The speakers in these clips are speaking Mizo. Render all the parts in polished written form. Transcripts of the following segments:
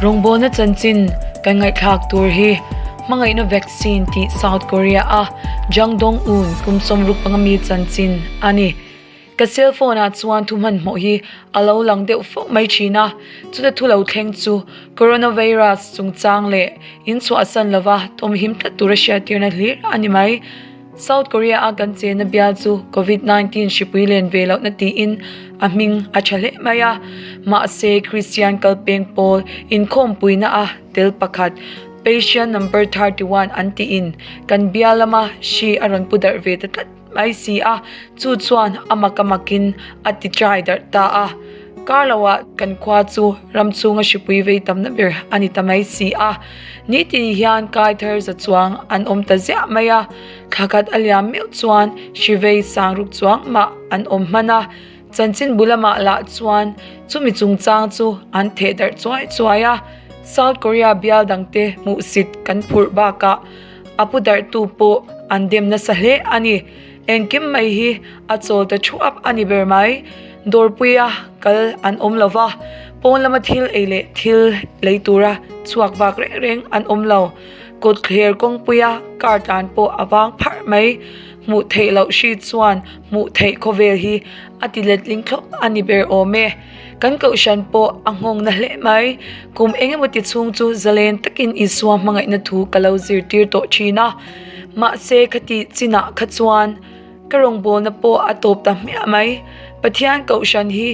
Rawngbawlna chanchin kan ngaihthlak tur hi hmangaihna vaccine tih South Korea a Jang Dong Un kum 65 mi chanchin a ni. Ka cell phone ah chuan thu hmanhmawh hi a lo lang deuh fo mai thin a, chuta thu lo thleng chu coronavirus chungchang leh inchhuahsan lova tawmhim tlat tura hriattirna hlir a ni mai. South Korea a kan chena bial chu Covid 19 hripui len ve lohna tiin a hming a tha hle mai a, mahse Christian kalpeng pawl inkhawmpuina a tel pakhat patient number 31 an tiin kan bial lama hri a rawn pu darh ve ta tlat mai si a, chu chuan a mak a makin a ti trai darh ta a. Kar loah kan khua chu ram chhunga hripui vei tamna ber a ni ta mai si a. Nitin hian kai thar za chuang an awm ta ziah mai a, thla khat a liam meuh chuan hri vei sang ruk chuang mah an awm hman a. Chanchinbu lamah lah chuan chumi chungchang chu an theh darh chuai chuai a. South Korea bial dangte hmuhsit kan phurh bakah a pu darhtu pawh an dem nasa hle a ni. Engkim mai hi a chawl ta thuap a ni ber mai. Dawrpuia kal an awm lo va, pawn lama thil ei leh thil lei tura chhuak vak reng reng an awm lo. Kawtthler kawngpuia car tlan pawh a vang pharh mai. Hmuh theih loh hri chuan hmuh theih khawvel hi a ti letling thlawp a ni ber awm e. Kan kohhran pawh a nghawng na hle mai. Kum eng emaw ti chhung chu zalen takin Isua hmangaihna thu ka lo zirtir tawh thin a. Mahse khati chinah kha chuan ka rawngbawlna pawh a tawp ta hmiah mai. Pathian kohhran hi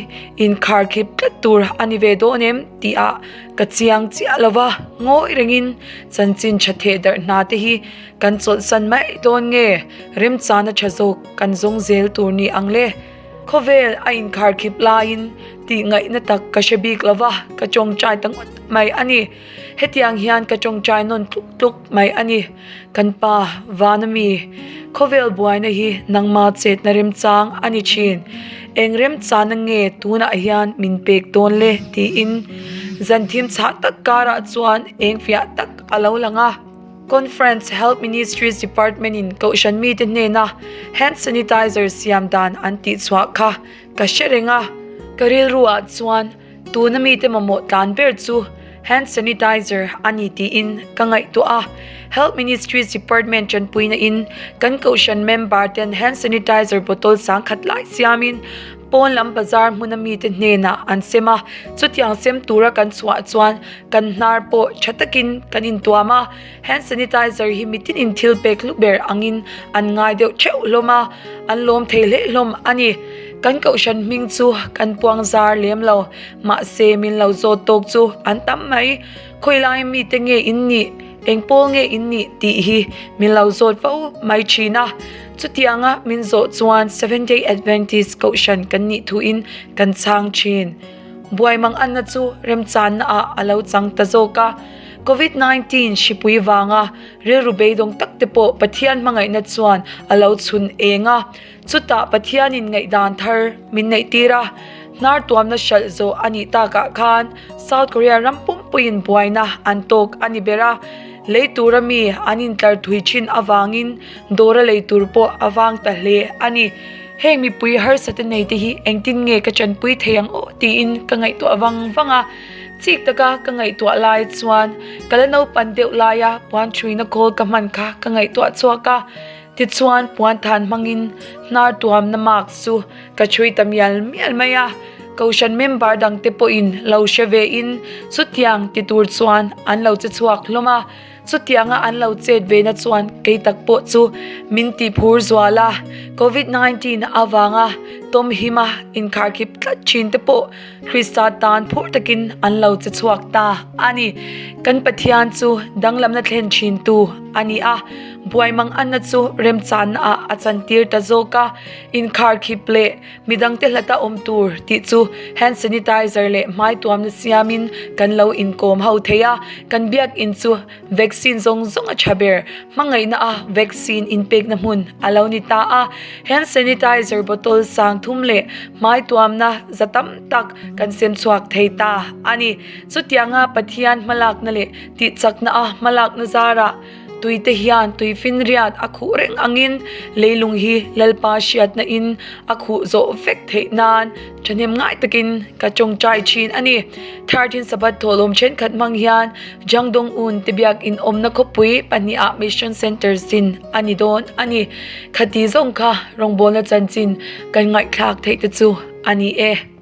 inkharkhip tlat tur a ni ve dawn em tih ah ka chiang chiah lo va, ngawi rengin chanchin tha theh darh hna te hi kan chawlhsan mai dawn nge remchana tha zawk kan zawng zel tur ni ang le. Khawvel a inkharkhip laiin tih ngaihna tak ka hre bik lo va, ka tawngtai ta ngawt mai a ni. Hetiang hian ka tawngtai nawn tluk tluk mai a ni. Kan pa, Vana mi, khawvel buaina hi nangma chetna remchang a ni thin. Eng remchana nge tunah hian min pek dawn le? tiin zan thim chhah tak karah chuan eng fiah tak a lo lang a. Conference Health Ministries Department in Kohhran mite hnena hand sanitizer siam dan an tih chhuah kha ka hre reng a. Ka rilruah chuan tuna mite mamawh tlan ber chu hand sanitizer a ni tiin ka ngaihtuah a. Health Ministries Department tanpuina in kan Kohhran member ten hand sanitizer bottle sangkhat lai siamin pawn lam bazar hmuna mite hnenah an sem a. Chutiang sem tura kan chhuah chuan Kan hnar pawh tha takin kan intuam a, hand sanitizer hi mitinin thil pek hlu ber angin an ngai deuh theuh hlawm a, an lawm thei hle hlawm a ni. Kan kohhran hming chu kan puang zar lem lo, mahse min lo zawt tawk chu an tam mai. Khawilai mite nge in nih, eng pawl nge in nih tih hi min lo zawt fo mai thin a. Chutianga min zawh chuan Seventh Day Adventist kohhran kan nih thuin kan chhang thin. Buai mang anna chu remchanna ah a lo chang ta zawk a. Covid 19 hripui vanga rilru beidawng tak te pawh Pathian hmangaihna chuan a lo chhun eng a. Chutah Pathianin ngaihdan thar min neih tir a. Hnar tuamna hralh zawh a nih takah khan South Korea ram pumpuiin buaina an tawk a ni ber a. Lei tura mi an intlar thui thin avangin dawra lei tur pawh a vang ta hle a ni. Heng mipui harsate nei te hi engtin nge ka chanpui thei ang aw tiin ka ngaihtuah vang vang a. Chik taka ka ngaihtuah lai chuan ka la naupan deuh laia puan thuina kawl ka hman kha ka ngaihtuah chhuak a. Tichuan puan than hmangin hnar tuamna mask chu ka thui ta mial mial mai a. Kohhran member dangte pawhin lo hre vein chutiang ti tur chuan an lo che chhuak hlawm a. Chutianga an lo chet ve na chuan kei tak pawh chu min ti phur zual a, Covid 19 avanga tawm hima inkharkhip tlat thin te pawh Krista tan phur takin an lo che chhuak ta a ni. Kan Pathian chu danglamna thlen thin tu a ni a, buai mang anna chu remchanna ah a chantir ta zawk a, inkharkhip leh Midangte hlata awm tur tih chu hand sanitizer leh hmai tuamna siamin kan lo inkawm ho thei a, kan biakinn chu vaccine zawng zawng a tha ber. Hmangaihna a vaccine inpekna hmun a lo ni ta a, hand sanitizer bottle sang thum leh hmai tuamna za tam tak kan sem chhuak thei ta a ni. Chutianga Pathian hmalakna leh tihchakna a hmalakna zarah. Tui te hian tuifinriat a khuh reng angin leilung hi Lalpa hriatna in a khuh zawh vek theih nan thahnem ngai takin ka tawngtai thin a ni. 13 Sabbath thawhlawm thenkhat hmang hian Jang Dong Un te biak in awmna khawpui pahnihah Mission Centre zin a ni dawn a ni. Khati zawng kha rawngbawlna chanchin kan ngaihthlak theih te chu a ni e.